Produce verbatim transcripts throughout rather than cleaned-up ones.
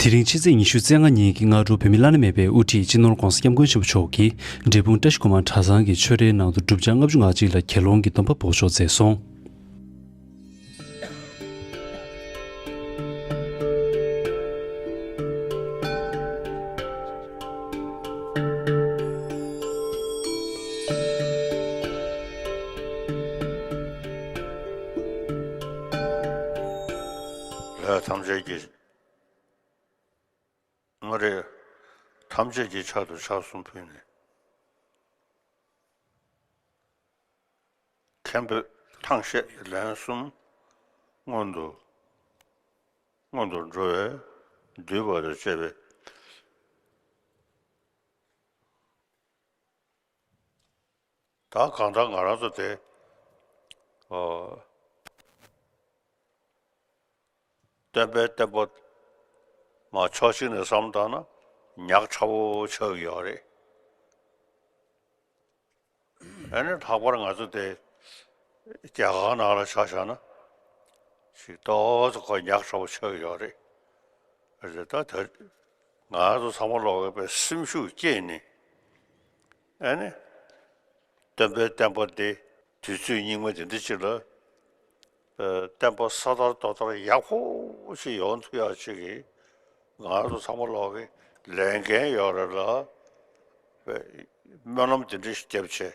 དེ་རིང་ཕྱི་ཚེས་ཉི་ཤུ་རྩ་ལྔ་ཉིན་གྱི་སྔ་དྲོ་བོད་མི་བླ་ན་མེད་པའི་དབུ་ཁྲིད་སྤྱི་ནོར་༧གོང་ས་༧སྐྱབས་མགོན་ཆེན་པོ་མཆོག་གིས་འབྲས་སྤུངས་བཀྲ་ཤིས་སྒོ་མང་གྲྭ་ཚང་གི་ཆོས་རའི་ནང་དུ་བསྒྲུབ་བྱ་ལྔ་བཅུ་ང་གཅིག་ལ་དགེ་སློང་གི་སྡོམ་པ་འབོགས་ཆོག་མཛད་སོང་། ལྷ་ཐམས་ཅད་ཀྱི་ང་རེ་ཐམས་ཅད་ཀྱི་ཕྱག་ཏུ་ཕྱག་གསུམ་ཕུལ་ནས། མཁན་པོས་ཐང་བཤད་ལན་གསུམ་སྔོན་དུ་སྔོན་དུ་འགྲོ་བས་འདུས་པ་དང་བཅས་པའི། ད་གང་ལྟར་ང་རང་ཚོ་དེ། ཨོ། སྟོན་པའི་བསྟན་པ་མ་ཕྱོགས་གཅིག་ནས་བསམ་བཏང་ན་ཉག་ཕྲ་བོ་ཆགས་ཀྱི་ཡོད་རེད། ཨ་ནི་ལྷག་པར་ང་ཚོ་དེ་རྒྱ་གར་ནང་ལ་ཆ་བཞག་ན་ཞིག་ཏོག་ཙམ་ཁོ་ཉག་ཕྲ་བོ་ཆགས་ཀྱི་ཡོད་རེད། རེད་ད་དེ་ང་ཚོ་ཚང་མ་ལོག་གི་པའི་སེམས་ཤུགས་བསྐྱེད་ནས་ཨ་ནི། སྟོན་པའི་བསྟན་པ་འདི་དུས་ཚོད་སྙིགས་མ་འདི་འདྲ་ཅིག་ལ། ཨ། བསྟན་པ་ས་དར་རྡོ་དར་ཡག་པོ་ཞིག་ཡོང་ཐུབ་ཡག་ཅིག་གི་ང་ཚོ་ཚང་མ་ལོག་གི་ལས་འགན་ཡོད་རེད་ལ། སྨོན་ལམ་འདི་འདྲ་ཞིག་བརྒྱབ་བྱས།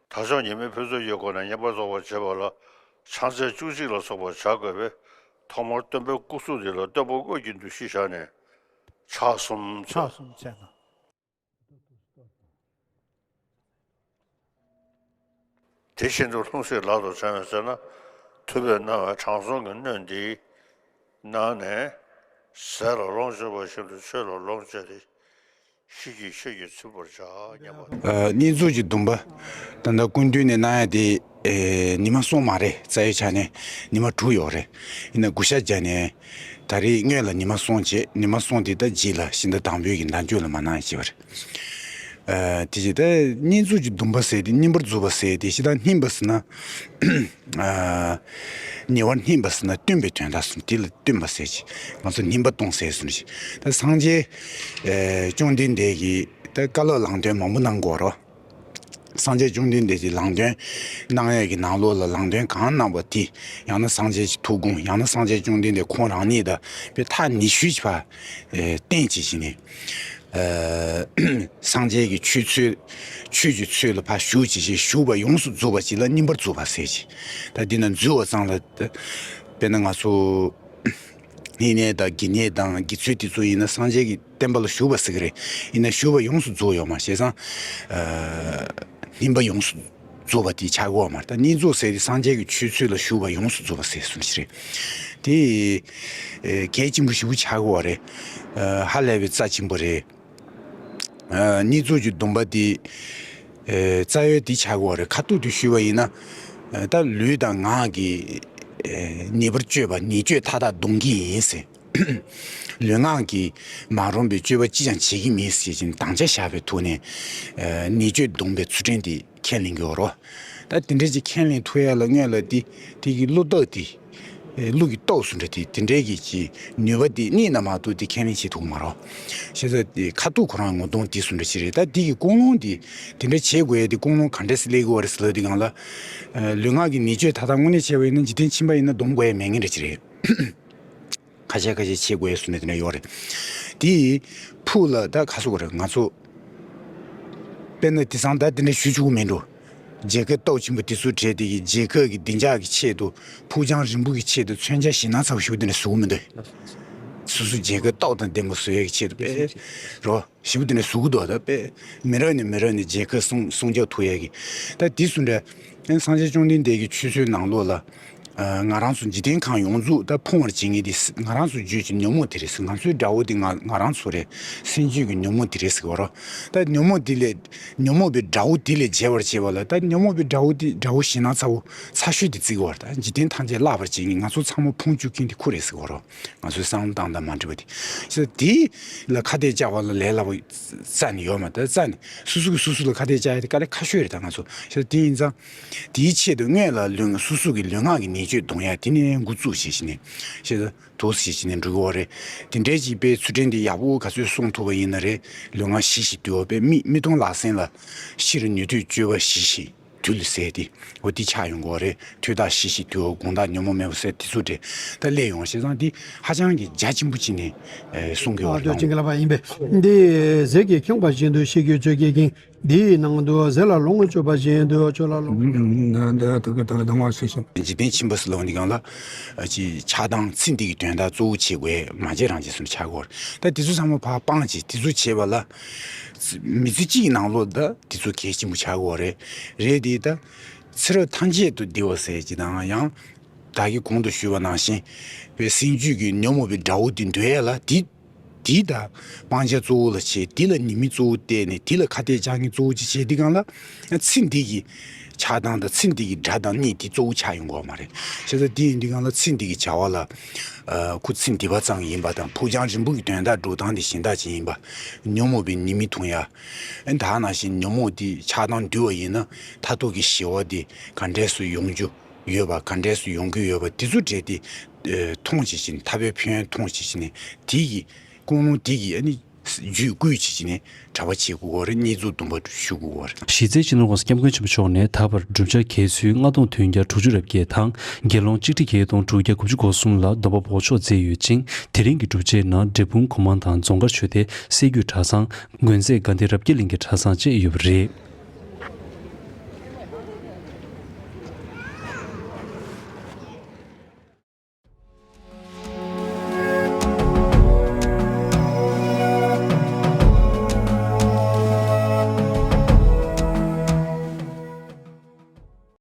དར་ལྕོག་ཉི་མའི་ཕུན་ཚོགས་ཡུལ་སྐོར་ནས་བསྙེན་པར་རྫོགས་པར་བྱེད་པ་ལ་ཕྱག་འཚལ་བཅུ་གཅིག་ལ་སོགས་པ་བྱ་དགོས་པས། ཐོག་མར་སྟོན་པའི་སྐུ་གཟུགས་འདི་ལ་སྟོན་པ་དངོས་ཀྱི་འདུ་ཤེས་བཞག་ནས་ཕྱག་གསུམ་འཚལ། ཕྱག་གསུམ་འཚལ་ལ། དེ་བཞིན་དུ་ལྷུང་བཟེད་ལག་ཏུ་འཆང་བའི་ཚེ་ན། ཐུབ་པས་གནང་བའི་དྲང་སྲོང་གི་སྣོད་འདིའི་ནང་ནས་ཟས་ལ་ལོངས་སྤྱོད་པ་བཞིན་དུ་ཆོས་ལ་ལོངས་སྤྱད་དེ། གཤིས་ཀྱི་ཆོས་ཀྱིས་ཚིམ་པར་བྱ། སྙམ་པ། ཨ། བསྙེན་རྫོགས་ཀྱི་སྡོམ་པ་ད་ལྟ་སྐུ་མདུན་ནས་གནང་ཡ་དེ། ཨེ། ཉི་མ་གསུམ་མ་རེད། རྩ་བའི་ཆ་ནས་ཉི་མ་དྲུག་ཡོད་རེད། ཡིན་ན་བགོ་བཤའ་བརྒྱབ་ནས་ད་རེས་སྔོན་ལ་ཉི་མ་གསུམ་བྱས། ཉི་མ་གསུམ་དེ་ད་རྗེས་ལ་ཕྱི་ཟླ་དང་པོའི་གི་ཟླ་མཇུག་ལ་མ་གནང་ཡ་བྱས་པ་རེད། ཨ། དེ་བཞིན་ད་བསྙེན་རྫོགས་ཀྱི་སྡོམ་པ་ཟེར་དེ་བསྙེན་པར་འཛུགས་པ་ཟེར་དེ་ཞེ་དྲག་བསྙེན་པ་ཟེར་ན། ཨ། ཉེ་བར་བསྙེན་པ་ཟེར་ན་བསྟུན་པའི་དོན་དག་གསུངས། དེ་ལ་བསྟུན་པ་ཟེར་གྱི། ང་ཚོ་བསྙེན་པ་གཏོང་ཟེར་གསུངས་ཀྱི། ད་སངས་རྒྱས། ཨེ། བཅོམ་ལྡན་འདས་ཀྱིས་ད་བཀའ་སློབ་ལམ་སྟོན་མང་པོ་གནང་གོ་རོ། སངས་རྒྱས་བཅོམ་ལྡན་འདས་ཀྱིས་ལམ་སྟོན་གནང་ཡས་ཀྱི་ནང་ལོགས་ལ་ལམ་སྟོན་གང་གནང་པ་དེ། ཡང་ན་སངས་རྒྱས་ཀྱི་ཐུགས་དགོངས། ཡང་ན་སངས་རྒྱས་བཅོམ་ལྡན་འདས་ཁོང་རང་ཉིད་ད་དཔེ་ཐག་ཉེ་ཤོས་ཀྱི་བར་བསྟན་བྱས་བྱས་ནས། ཨ། སངས་རྒྱས་ཀྱི་ཆོས་ཚུལ། ཆོས་ཀྱི་ཚུལ་ལ་ཕར་ཞུགས་བྱས་བྱས། ཞུགས་པ་ཡོངས་སུ་རྫོགས་པ་ཅིག་ལ་བསྙེན་པར་འཛུགས་པ་ཟེར་གྱི། ད་འདི་ན་འཛུལ་བ་ཙམ་ལ། དཔེར་ན་ང་ཚོ་བསྙེན་གནས་དང་དགེ་བསྙེན་དང་དགེ་ཚུལ་དེ་ཚོ་ཡིན་ན་སངས་རྒྱས་ཀྱི་བསྟན་པ་ལ་ཞུགས་པ་ཟེར་གྱི་རེད། ཡིན་ན་ཞུགས་པ་ཡོངས་སུ་རྫོགས་ཡོད་མ་རེད། བྱས་ཙང་། ཨ། བསྙེན་པ་ཡོངས་སུ་རྫོགས་པ་དེ་ཆགས་ཀྱི་ཡོད་མ་རེད། ད་བསྙེན་རྫོགས་ཟེར་དེ་སངས་རྒྱས་ཀྱི་ཆོས་ཚུལ་ལ་ཞུགས་པ་ཡོངས་སུ་རྫོགས་པ་ཟེར་གསུངས་ཤིག་རེད། དེ། ཨེ། གལ་ཆེན་པོ་ཞེ་པོ་ཆགས་ཀྱི་ཡོད་རེད། ཨ། ཧ་ལས་པའི་རྩ་ཆེན་པོ་རེད། ཨ། བསྙེན་རྫོགས་ཀྱི་སྡོམ་པ་དེ། ཨེ། རྩ་བའི་དེ་ཆགས་ཀྱི་ཡོད་རེད། ཁ་ཐུག་ཏུ་ཞུས་པ་ཡིན་ན། ཨ། ད་ལུས་དང་ངག་གི། ཨེ། ཉེས་པར་སྤྱོད་པ་ཉེས་སྤྱོད་མཐའ་དག་སྡོམ་གྱི་ཡིན་ཟེར། ལུས་ངག་གིས་མ་རུངས་པའི་སྤྱོད་པ་ཅི་ཡང་བྱེད་ཀྱི་མིན་ཟེར་བཞིན་དམ་བཅའ་བཞག་པའི་ཐོག་ནས། ཨ། ཉེས་སྤྱོད་སྡོམ་པའི་ཚུལ་ཁྲིམས་དེ་ཁས་ལེན་གྱི་ཡོད་རེད། ད་དེ་འདྲ་ཅིག་ཁས་ལེན་ཐུབ་ཡ་ལ་སྔོན་ལ་དེ་དེ་གི་བློ་རྟགས་དེ། ཨེ། བློ་གི་རྟོགས་བཟོ་འདྲ་དེ་དེ་འདྲའི་གི་ཅིག་ནུས་པ་དེ་རྙེད་ན་མ་གཏོགས་དེ་ཁས་ལེན་བྱེད་ཐུབ་ཀྱི་མ་རེད། བྱས་ཙང་དེ་ཁ་ཐུག་ཁོ་རང་ངོ་གདོང་དེ་བཟོ་འདྲ་ཅིག་རེད། ད་དེ་གི་ཀུན་སློང་དེ་དེ་འདྲ་བྱེད་དགོས་ཡ་དེ་ཀུན་སློང་ག་འདྲས་སེ་སླེབས་ཀྱི་ཡོད་རེད་ཟེར་ལབ་དུས་སྒང་ལ། ཨ། ལུས་ངག་གི་ཉེས་སྤྱོད་མཐའ་དག་དངོས་གནས་བྱས་པ་ཡིན་ན་འཇིག་རྟེན་ཕྱིན་པ་ཡིན་ན་སྡོམ་དགོས་ཡ་མེད་མཁན་འདྲ་ཅིག་རེད། ཁ་ཤས་ཁ་ཤས་བྱེད་དགོས་ཡ་བཟོ་འདྲ་དེ་འདྲ་ཡོད་རེད། དེ་ཕུགས་ལ་ད་ག་ཟེར་དགོས་རེད། ང་ཚོ་དཔེར་ན་དེང་སང་ད་དེ་འདྲ་ཞུ་ཆོག་གི་མེད་འགྲོ། རྒྱལ་ཁབ་སྟོབས་ཆེན་པོ་དེ་ཚོ་གྲས་དེ་གི་རྒྱལ་ཁབ་ཀྱི་བདེ་འཇགས་ཀྱི་ཆེད་དུ། ཕུགས་རྒྱང་རིང་པོ་གི་ཆེད་དུ་མཚོན་ཆ་ཞེད་སྣང་ཚ་པོ་ཞེ་པོ་དེ་འདྲ་བཟོ་གི་མི་འདུག། སོ་སོ་རྒྱལ་ཁབ་སྟོབས་དང་ལྡན་པ་བཟོ་ཡས་ཀྱི་ཆེད་དུ་དཔེ་རོ། ཞེ་པོ་དེ་འདྲ་བཟོ་གི་འདུག། ད་དཔེ་མི་རབས་ནས་མི་རབས་ནས་རྒྱལ་ཁབ་སྲུང་སྲུང་སྐྱོབ་ཐུབ་ཡས་ཀྱི། ད་དེ་བཟོ་འདྲ། ཨ། སངས་རྒྱས་བཅོམ་ལྡན་འདས་ཀྱི་ཆོས་ཚུལ་ནང་ལོགས་ལ། ཨ། ང་རང་ཚོ་འཇིག་རྟེན་ཁམས་ཡོངས་རྫོགས་ད་ཕུང་བར་བྱེད་མཁན་དེ་ང་རང་ཚོ་རྒྱུད་ཀྱི་ཉོན་མོངས་དེ་རེད་ཟེར། ང་ཚོའི་དགྲ་བོ་དེ་ང་ང་རང་ཚོ་རེད། སེམས་རྒྱུད་ཀྱི་ཉོན་མོངས་དེ་རེད་ཟེར་གི་ཡོད་རེད། ད་ཉོན་མོངས་དེ་ལས། ཉོན་མོངས་པའི་དགྲ་བོ་དེ་ལས་རྒྱལ་བར་བྱེད་པ་ལ། ད་ཉོན་མོངས་པའི་དགྲ་བོ་དེ་དགྲ་བོ་ཞེད་སྣང་ཚ་པོ་ཚ་ཤོས་དེ་བརྩི་གི་ཡོད་རེད། ད་འཇིག་རྟེན་ཐམས་ཅད་བརླག་པར་བྱེད་མཁན་ང་ཚོ་ཚང་མ་ཕུང་བཅུག་མཁན་དེ་ཁོ་རེད་ཟེར་གི་ཡོད་རེད། ང་ཚོའི་བསམ་བློ་བཏང་སྟངས་མ་འགྲིག་པ་དེ། བྱས་ཙང་དེ་ལ་ཁ་གཏད་བཅག་པ་ལ་ལས་སླ་པོ་རྩ་ནས་ཡོད་མ་རེད། རྩ་ནས་སོ་སོ་གིས་སོ་སོ་ལ་ཁ་གཏད་བཅག་ཡ་དེ་དཀའ་ལས་ཁག་ཤོས་རེད། ད་ང་ཚོ་བྱས་ཙང་དེ་ཡིན་ཙང་། དེའི་ཆེད་དུ་སྔོན་ལ་ལུས་སོ་སོ་གི་ལུས་ངག་གི་ཉེས་ སྤྱོད་གཏོང་ཡ་དེ་ནས་འགོ་བཙུགས་བྱས་བྱས་ནས་བྱས་ཙང་དུ་བྱས་བྱས་ནས་འགྲོ་གི་ཡོད་རེད། དེ་འདྲའི་ཅིག་དཔེ་ཚུལ་ཁྲིམས་དེ་ཡག་པོ་ག་ཚོད་སྲུང་ཐུབ་པ་ཡིན་ན་རེད། ལོ་ལྔ་བཞི་ཞིག་སྡོད་པ་དཔེ་མི་མི་མཐོང་ལག་ཟིན་ལ་ཕྱིར་ཉོ་སྡུད་སྤྱོད་པ་བཞི་ཞིག་དུས་ལ་ཟད་དེ་འོ་དེ་ཆགས་ཡོང་གི་ཡོད་རེད། དུས་རྟགས་བཞི་ཞིག་དུས་འོ་དགོང་དག་ཉོན་མོངས་མེད་པ་ཟེར་དེ་ཚོ་རེད། ད་སླེབས་ཡོང་བྱས་ཙང་དེ་ཧ་ཅང་གི་རྒྱ་ཆེན་པོ་ཅིག་ནས་ཨེ་གསུང་གི་ཡོད་རེད། ཅིང་གི་ལ་པ་ཡིན་པས། འདི་ཟས་ཀྱིས་ཁེངས་པ་བཞིན་དུ་ཤེས་རྒྱུད་ཚོད་ཀྱིས་ཁེངས། འདིའི་ནང་དུ་ཟས་ལ་ལོངས་སྤྱོད་པ་བཞིན་དུ་ཆོས་ལ་ལོངས། འཇིག་རྟེན་ཕྱིན་པ་ཟེར་ལབ་འདི་གང་ལ་ཅི་ཆགས་སྡང་ཚེ་འདི་གི་དོན་དག་གཙོ་བོ་བྱེད་དགོས་མ་བྱས་རང་བྱས་སུ་ཆགས་དགོས། ད་དེ་ཚོ་ཚང་མ་ཕར་སྤངས་ཅིག་དེ་ཚོ་བྱས་པ་ལ་མི་ཚེ་གཅིག་གི་ནང་ལོགས་ད་དེ་ཚོ་གལ་ཆེན་པོ་ཆགས་དགོས་རེད། རེད་དེ་ད་ཚེ་རབས་ཐམས་ཅད་དུ་བདེ་བ་ཟེར་གྱི་དང་ཡང་ད་གི་གོང་དུ་ཞུས་པ་ནང་བཞིན་པའི་སེམས་རྒྱུད་ཀྱི་ཉོན་མོངས་པའི་དགྲ་བོ་དེ་འདོད་ཡ་ལ་དེ། དེ་ད་སྤང་བྱ་གཙོ་བོ་ལ་བྱེད་དེ་ལ་ཉེས་དམིགས་གཙོ་བོ་བལྟས་ནས་དེ་ལ་ཁ་གཏད་བཅག་མཁན་གཙོ་བོ་ཅིག་བྱེད་དེ་གང་ལ་ཚེ་འདི་གི་ཆགས་སྡང་དང་ཚེ་འདི་གི་དགྲ་དང་གཉིས་དེ་གཙོ་བོ་ཆགས་ཡོང་གི་ཡོད་མ་རེད། བྱས་ཙང་དེ་ཡིན་དུས་གང་ལ་ཚེ་འདི་གི་བྱ་བ་ལ་ཨ་ཁོ་ཚེ་འདི་པ་ཙམ་ཡིན་པ་དང་ཕུགས་རྒྱང་རིང་པོ་གི་དོན་དག་འགྲོ་སྟངས་དེ་གཞན་དག་ཅིག་ཡིན་པ། ཉོན་མོངས་པའི་ཉེས་དམིགས་མཐོང་ཡ། ཨ་ད་ནང་བཞིན་ཉོན་མོངས་དེ་ཆགས་སྡང་འདུལ་བ་ཡིན་ན་མཐར་ཐུག་གི་ཞི་བ་དེ་ག་འདྲས་སུ་ཡོང་རྒྱུ་ཡོད་པ་ག་འདྲས་སུ་ཡོང་གི་ཡོད་པ་དེ་ཚོ་འབྲེལ་ཏེ་ཨ་མཐོང་བྱེད་ཀྱིན་ཐར་པའི་ཕན་ཡོན་མཐོང་བྱེད་ཀྱིན་དེ་གི་ཀུན་སློང་དེ་གི་ཨ་ནི་རྒྱུད་བསྐུལ་བྱེད་ཀྱིན་ནས་གྲྭ་པ་བྱེད་དགོས་རེད། བསྙེན་རྫོགས་སྡོམ་པ་ཞུ་དགོས་རེད། གཞི་རྩའི་སྤྱི་ནོར་༸གོང་ས་༸སྐྱབས་མགོན་ཆེན་པོ་མཆོག་ནས་ད་བར་བསྒྲུབ་བྱ་གལ་ཚུལ་ལྔ་སྟོང་བདུན་བརྒྱ་དྲུག་ཅུ་རེ་བརྒྱད་དང་དགེ་སློང་གཅིག་ཁྲི་བརྒྱད་སྟོང་དྲུག་བརྒྱ་དགུ་བཅུ་གོ་གསུམ་ལ་སྡོམ་པ་འབོགས་ཆོག་མཛད་ཡོད་ཅིང་། དེ་རིང་གི་སྒྲུབ་བྱེད་ནང་འབྲས་སྤུངས་གོ་འཕང་དང་རྫོང་དཀར་ཆོས་སྡེ་སྲད་རྒྱུད་གྲྭ་ཚང་། དགོན་རྫས་དགའ་ལྡན་རབ་རྒྱས་གླིང་གི་གྲྭ་ཚང་བཅས་ཡོད་པ་རེད།